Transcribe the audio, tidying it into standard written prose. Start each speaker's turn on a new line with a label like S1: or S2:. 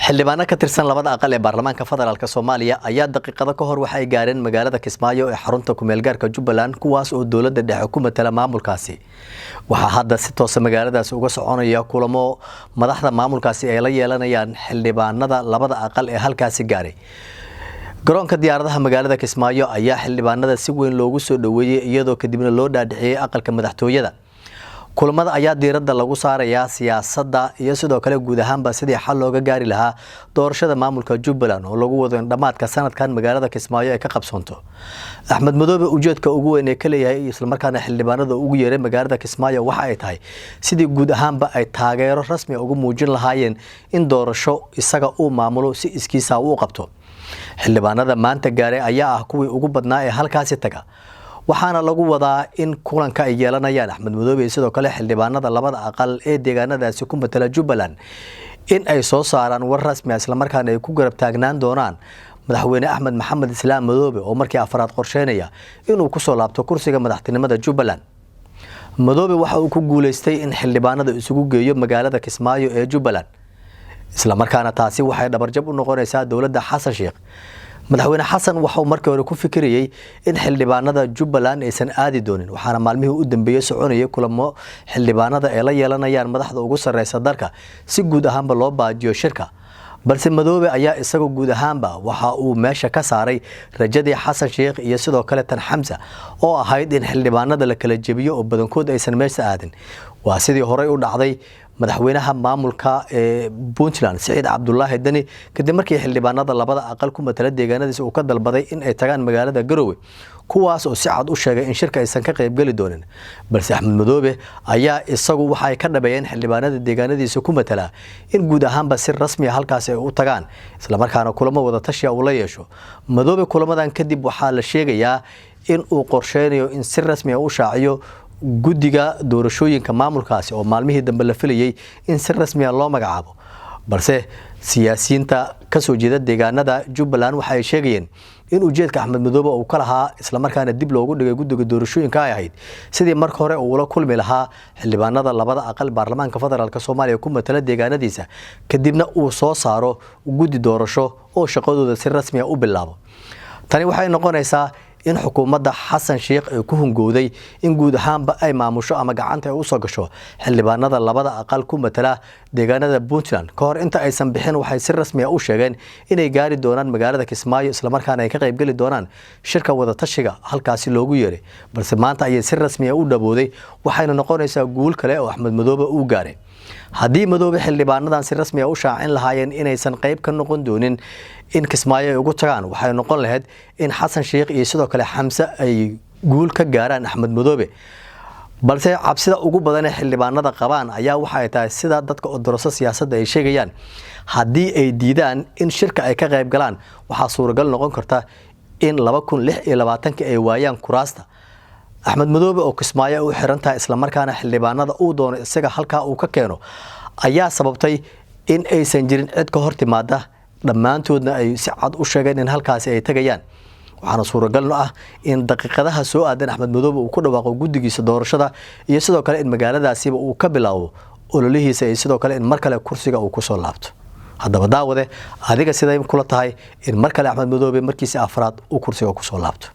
S1: Xildhibaano ka tirsan labada aqal ee baarlamaanka federaalk Soomaaliya ayaa daqiiqado ka hor waxay gaareen magaalada Kismaayo ee xarunta kumeelgaarka Jubbaland, kuwaas oo dowladda dhexe ku matala maamulkaasi. Waxaa hadda si toosa magaaladaasi uga soconaya kulamo madaxda maamulkaasi ay la yeelanayaan xildhibaanada labada aqal ee halkaasi gaaray. Garoonka diyaaradaha magaalada Kismaayo ayaa xildhibaanada si weyn loogu soo dhoweeyey, iyadoo kadibna loo dhaadhiciyey aqalka madaxtooyada. Kulamada ayaa diiradda lagu saarayaa siyaasadda iyo sidoo kale guud ahaanba sidii xal looga gaari lahaa doorashada maamulka Jubbaland oo lagu wado in dhammaadka sanadkan magaalada Kismaayo ay ka qabsoonto. Axmed Madoobe ujeedka ugu weyn ee ka leeyahay islamarkaana xildhibaanada ugu yeeray magaalada Kismaayo waxa ay tahay sidii guud ahaanba ay taageero rasmi ugu muujin lahaayeen in doorasho isaga uu maamulo si iskiisa uu qabto. Xildhibaanada maanta gaaray ayaa ah kuwii ugu badnaa ee halkaasi taga, waxaana lagu wadaa in kulanka ay yeelanayaan Axmed Madoobe iyo sidoo kale xildhibaanada labada aqal ee deegaanadaasi ku matala Jubbaland in ay soo saaraan war rasmi ah, islamarkaana ay ku garab taagnaan doonaan madaxweyne Axmed Maxamed Islaam Madoobe oo markii afraad qorsheynaya inuu kusoo laabto kursiga madaxtinimada Jubbaland. Madoobe waxa uu ku guuleystay in xildhibaanada isugu geeyo magaalada Kismaayo ee Jubbaland, islamarkaana taasi waxay dhabarjab u noqonaysaa dowladda Xasan Sheekh. Madaxweyne Xasan waxauu markii hore ku fikirayey in xildhibaanada Jubbaland aysan aadi doonin, waxaana maalmihii u dambeeyey soconayay kulamo xildhibaanada ay la yeelanayaan madaxda ugu sarreysa dalka si guud ahaanba loo baajiyo shirka. Balse Madoobe ayaa isagoo guud ahaanba waxa uu meesha ka saaray rajadii Xasan Sheekh iyo sidoo kale tan Xamsa oo ahayd in xildhibaanada la kala jebiyo oo badankood aysan meesha aadin. Waa sidii horey u dhacday madaxweynaha maamulka ee Puntland Siciid Cabdulaahi Deni, kadib markii xildhibaanada labada aqal ku matala deegaanadiisa uu ka dalbaday in ay tagaan magaalada Garowe, kuwaas oo si cad u sheegay in shirka aysan ka qaybgeli doonin. Balse Axmed Madoobe ayaa isagu waxay ka dhabeeyeen xildhibaanada deegaanadiisa ku matala in guud ahaanba si rasmi a halkaasi ay u tagaan, islamarkaana kulamo wada tashiya uu la yeesho Madoobe. Kulamadan kadib waxaa la sheegayaa in uu qorsheynayo in si rasmi a u shaaciyo guddiga doorashooyinka maamulkaasi oo maalmihii dambe la filayey in si rasmiya loo magacaabo. Balse siyaasiyiinta kasoo jeeda deegaanada Jubbaland waxa ay sheegayeen in ujeedka Axmed Madoobe uu ka lahaa islamarkaana dib loogu dhigay guddiga doorashooyinka ay ahayd sidii marka hore uu ula kulmi lahaa xildhibaanada labada aqal baarlamaanka federaalk Soomaaliya ku matala deegaanadiisa, kadibna uu soo saaro guddi doorasho oo shaqadooda si rasmiya u bilaabo. Tani waxay noqonaysaa in xukuumadda Xasan Sheekh ay ku hungowday in guud ahaanba ay maamusho ama gacanta ay usoo gasho xildhibaanada labada aqal ku matala deegaanada Puntland. Ka hor inta aysan bixin waxay si rasmi a u sheegeen inay gaari doonaan magaalada Kismaayo, islamarkaana ay ka qaybgeli doonaan shirka wadatashiga halkaasi loogu yeeray. Balse maanta ayay si rasmi a u dhabooday, waxayna noqonaysaa guul kale oo Axmed Madoobe uu gaaray. Haddii Madoobe xildhibaanadan si rasmi a u shaacin lahaayeen inaysan qayb ka noqon doonin in Kismaayo ay ugu tagaan, waxay noqon lahayd in Xasan Sheekh iyo sidoo kale Xamse ay guul ka gaaraan Axmed Madoobe. Balse cabsida ugu badan ee xildhibaanada qabaan ayaa waxay tahay, sida dadka odoroso siyaasadda ay sheegayaan, haddii ay diidaan in shirka ay ka qayb galaan, waxaa suuragal noqon karta in 2026-ka ay waayaan kuraasta. Axmed Madoobe oo Kismaayo u xiran tahay, islamarkaana xildhibaanada uu doono isaga halkaa uu ka keeno, ayaa sababtay in aysan jirin cid ka hor timaada, dhammaantoodna ay si cad u sheegeen in halkaasi ay tagayaan. Waxaana suuragalno ah in daqiiqadaha soo aadan Axmed Madoobe uu ku dhawaaqo guddigiisa doorashada iyo sidoo kale in magaaladaasiba uu ka bilaabo ololihiisa iyo sidoo kale in mar kale kursiga uu kusoo laabto. Haddaba daawade, adiga siday kula tahay in mar kale Axmed Madoobe markiisi afraad uu kursiga kusoo laabto?